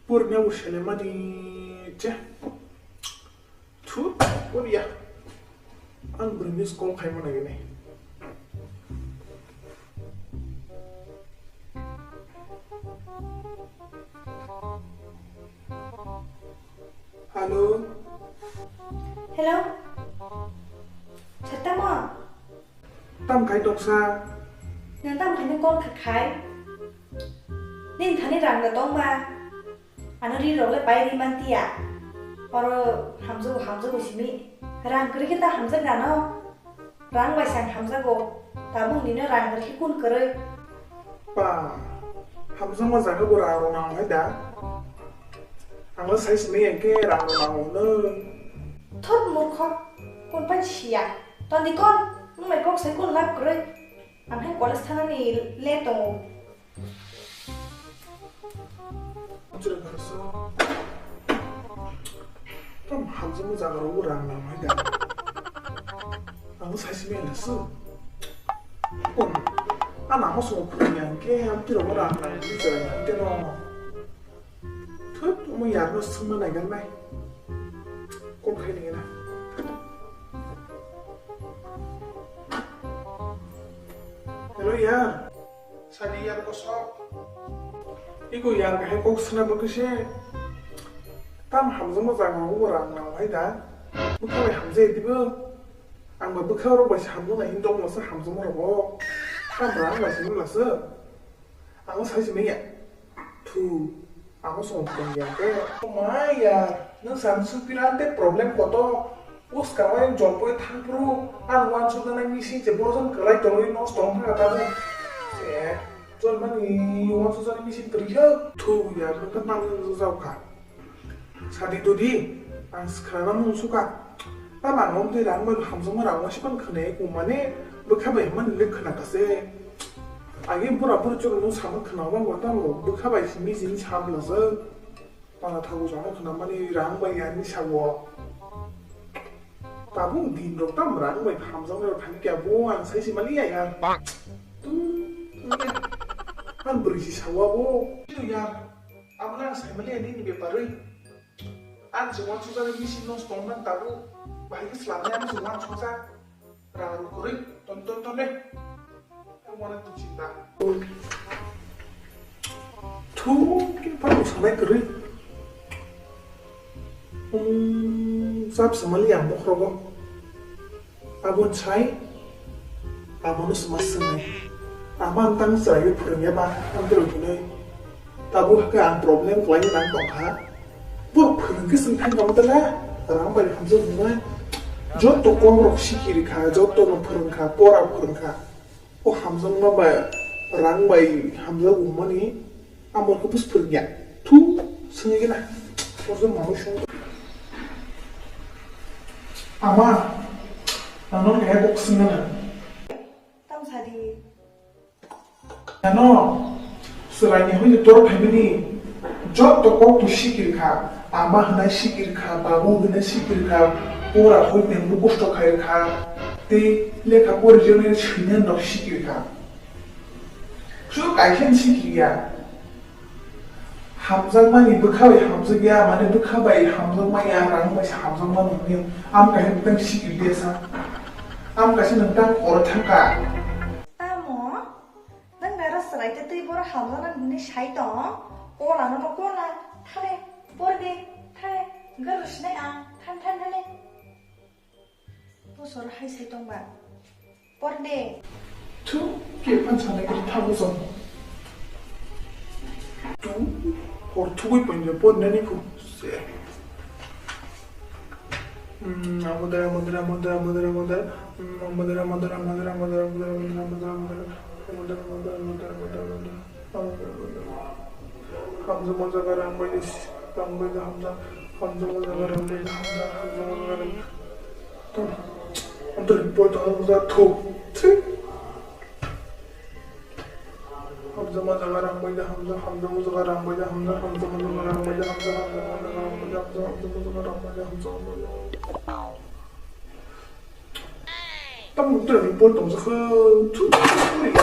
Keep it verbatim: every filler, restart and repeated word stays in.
Purnia bo selemani che. Thu, purya. Ang bwrwi miss call khaima nai nai. Hello. Hello. Chatamo. Tam khai toksa. Nang tam khai no call kha khai. Ning thani rang da tong ba. Ano ri rok le pai ri man tiya. Oro hamjago hamjago simi. Rang kwrwi khe ta hamjak rano. Rang bai sang hamjago. Tabuk nino rang kwrwi khe kun kwrwi. Pa, hamjakma jaga bo rang rok nang hai da. Ang le sai simi yang khe rang rok nang no. Thot murkho. Kun pan siya. Tandi kon. Nung mai kok sai kun lap kwrwi. Ang hai college thana ni le tongo. Tam hamjakma jaga rok rang nang hai da. Ang sai simi ang su. Kon. Ana mo so phu yang ke am ti rok rang nang ni jaga ke no. Thut mo yar no sima nai gan nai. Call khai ni na. Hello yar. Sadi yar kosok. Iko yar kahai kok sina bo kise. Tam hamjakma jaga rok rang nang hai da. Bwkha bai hamjai dibo. Ang ba bwkha rok bai hamjaknai hin dong masa hamjakma rok bo. Tam rang bai sini lasa. Ang sai sini ya. Thu. Ang song tong ya ke. Maya, nang sam supirante problem koto. Uska wai jolpoi thangphuru, ang uansuknani machine se bojan kwlai tongwi nosto wngkha tabuk. Se, jolmani uansuknani machine kwrwi khe. Thu ya, nokha nang jaokha. Sadi dodi, ang swkhrana mung sukha. Tamo ang omtwi rang bai hamjakma rang uansukmani khwnai kumani bwkha bai hwnmani le khwnakha se. Agi bura buri chwrwngno sama khwnama bo tamo bwkha bai simi simi sa bwlajak. Pala thago jano khwnamani rang bai ani sago. Tabuk din rok tam rang bai hamjaknai rok thani kya bo ang sai si mali ya ya. Tu, tu ya. Ang bwrwi si sawa bo. Tu ya. Abo na sai mali ani ni beparwi. Ang se wan susa ni misi nos tong nang tabuk. Bahai ke slamni ang se wan susa. Rang rok kwrwi ton ton ton de. Ang wana tu chinta. Thu ke pa sanai kwrwi. Um, sab samali ang bokhrogo. Abon sai, abono sma swngnai. Ama ang tang chwraio phwrwngya ba, ang kwrwi hwnwi. Tabuk hakhe ang problem khlaiwi nang tongkha. Bo phwrwngkhe chwng thang kamo tala, rang bai hamjak wngnai. Joto kokrok sikiri kha, joto no phwrwngkha, pora phwrwngkha. O hamjakma bai, rang bai hamjak wngmani, amo khe bus phwrwngya. Thu, swngwi gana. Orjo mamo sung. Ama, nangno khe bok swngna. Tam sadi. Ano, swraini hwnwi tor phaimani joto kok to sikir kha, ama hwnai sikir kha, babu hwnai sikir kha, pora hoi tengbo kosto khai kha, tei lekha pori jone swinani rok sikir kha. Chu kaisa sikir ya. Hamjakmani bwkha bai hamjakya, mane bwkha bai hamjakmaya, rang bai hamjakmani hwnwi am kaisa tang sikir dia sa. Am kaisa nang tang oro thangka. Tamo? Nang naro swrai tei twi boro hamjaknani hwnwi sai tong? Kola no bo kola. Thale, por de, thale, garo sinai ang, than, than, thale. Bosor hai sai tong ba. Por de. Thu, ke phan sanai kiri tha bosor. Tu, por thugui pon je por nani phu. Se. Hamjakma jaga rang bai, rang bai hamjak, hamjakma jaga rang bai hamjak, hamjakma jaga rang. Tong. Hamjakma jaga thuk. Thik. Hamjakma jaga rang bai da hamjak, hamjakma jaga rang bai da hamjak, hamjakma jaga rang bai da hamjak, hamjakma jaga rang bai da hamjak, hamjakma jaga rang bai da hamjak, hamjakma jaga. Tamo tei report tong jakha, thu, thu, thu,